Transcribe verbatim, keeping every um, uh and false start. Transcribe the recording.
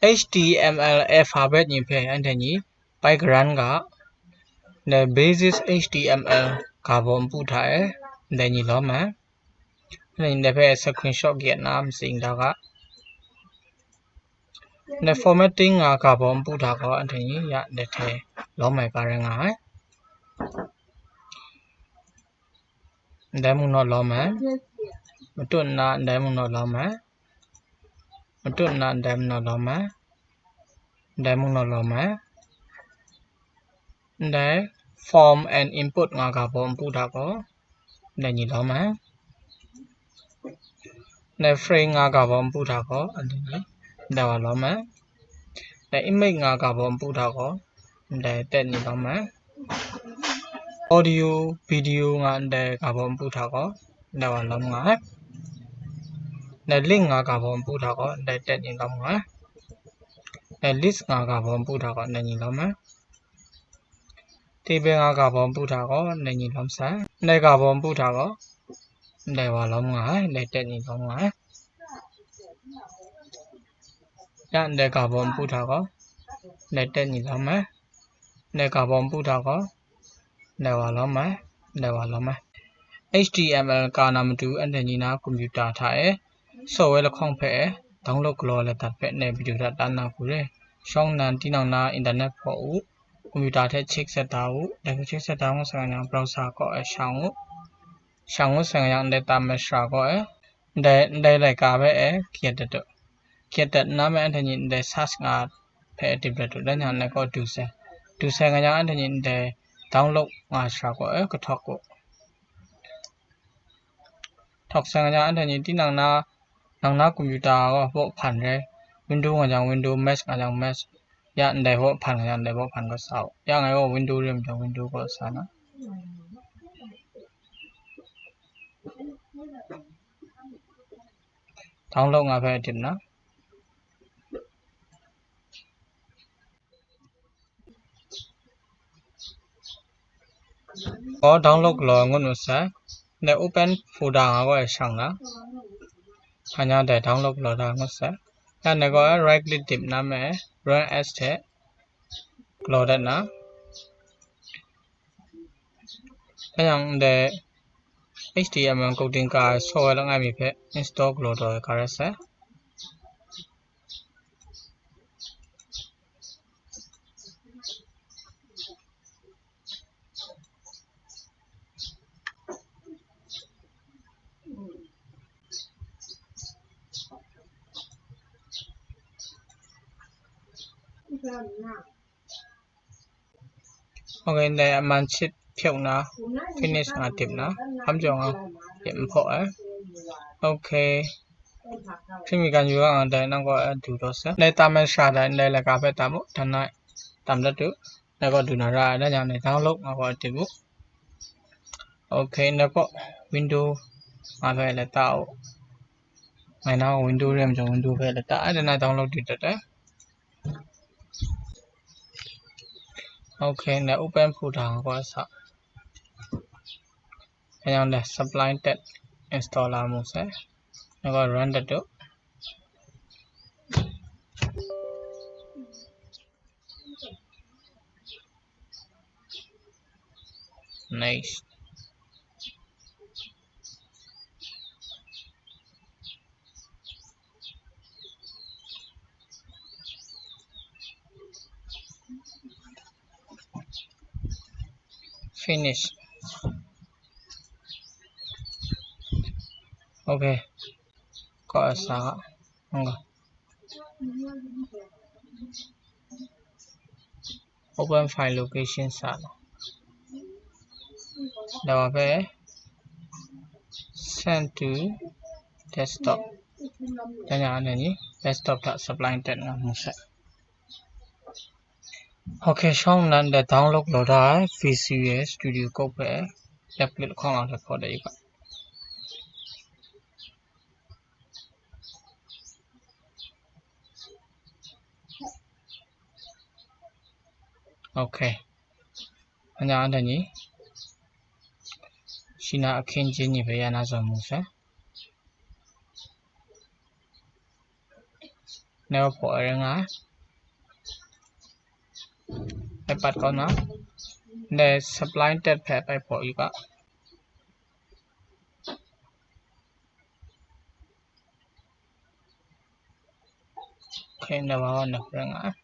H T M L alphabet ni hpe anhte ni bai karan ga, ndai basic H T M L ga baw npu hta e, ndai ni lawm ai. Anhte ni ndai hpe screenshot kayat na matsing da ga. Ndai formatting nga ga baw npu hta gaw anhte ni ya ndai hte lawm ai ga rai nga ai. Ndai mung naw lawm ai. Matut nna ndai mung naw lawm ai. Matut nna ndai mung naw lawm ai. Ndai mung naw lawm ai. Ndai form and input nga ga baw npu hta gaw ndai ni lawm ai. Ndai frame nga ga baw npu hta gaw ndai ni ndai wa lawm ai. Ndai image nga ga baw npu hta gaw ndai tet ni lawm ai. Audio, video nga ndai ga baw npu hta gaw ndai wa lawm nga ai. Ndai link nga ga baw npu hta gaw ndai tet ni lawm nga ai. Ndai list nga ga baw npu hta gaw ndai ni lawm ai. Table nga ga baw npu hta gaw ndai ni lawm sai. Ndai ga baw npu hta gaw ndai wa lawm nga ai, ndai tet ni lawm nga ai. Ya ndai ga baw npu hta gaw ndai tet ni lawm ai. Ndai ga baw npu hta gaw ndai wa lawm ai, ndai wa lawm ai. H T M L ka na matu anhte ni na computer hta e software lahkawng hpe download galaw ladat hpe ndai video hta dan na hku re. Shawng nnan tinang na internet hpaw u, computer hte check set da u, dai hku check set da ngut sai nga yang browser kaw e shang u. Shang ngut sai nga yang ndai tamashra kaw e, ndai, ndai laika hpe e kayat dat u. Kayat dat nna me anhte ni ndai search nga hpe e dip dat u, dan yang ndai kaw du sai. Du sai nga yang anhte ni ndai download nga shara kaw e kahtawk u. Htawk sai nga yang anhte ni tinang na, nang na computer gaw baw hpan re, Window nga yang Window, Mac nga yang Mac, ya ndai baw hpan nga yang ndai baw hpan kaw sa u. Ya ngai gaw Window re majaw Window kaw sa na. Download nga hpe dip na. Gaw download galaw ngut mu sai. Ndai open folder nga gaw e shang na. Hkanya dai download galaw da ngut sai. Ya ndai gaw e right click dip na me, run as hte galaw dat na. Hkanya ndai H T M L coding ka ai software langai mi hpe install galaw taw ai ga rai sai. Ok, ndai a man shit hpyawk na, finish nga dip na, hkam jaw nga dip nhpaw ai. Ok. Hpring mi gan yu nga dai nang gaw a du taw sai. Ndai tam ai shara dai ndai laika hpe tam u, dan na tam dat u. Ndai gaw du na ra ai, dan yang ndai download nga gaw a dip u. Ok, ndai gaw window nga hpe lata u. Ngai na window re majaw window hpe lata ai, dan na download di dat ai. Ok, ndai open folder nga gaw a sa. Hkanya ndai Sublime Text installer mu sai. Ngai gaw run dat u. Nice. Finish. Ok. Kaw a sa nga. Open file location sa na. Dai wa hpe send to desktop. Dan yang anhte ni desktop hta Sublime Text nga mu sai. Ok, shawng nnan dai download galaw da ai Visual Studio Code hpe left click lahkawng lang hte hpaw dat yu ga. Ok. Hkanya anhte ni shi na ahkying jin ni hpe ya na zawn mu sai. Ngai hpaw ai rai nga ai. Bai pat kau na. Ndai supply tab hpe bai hpaw yu ga. Okay, ndai wa na rai nga ai.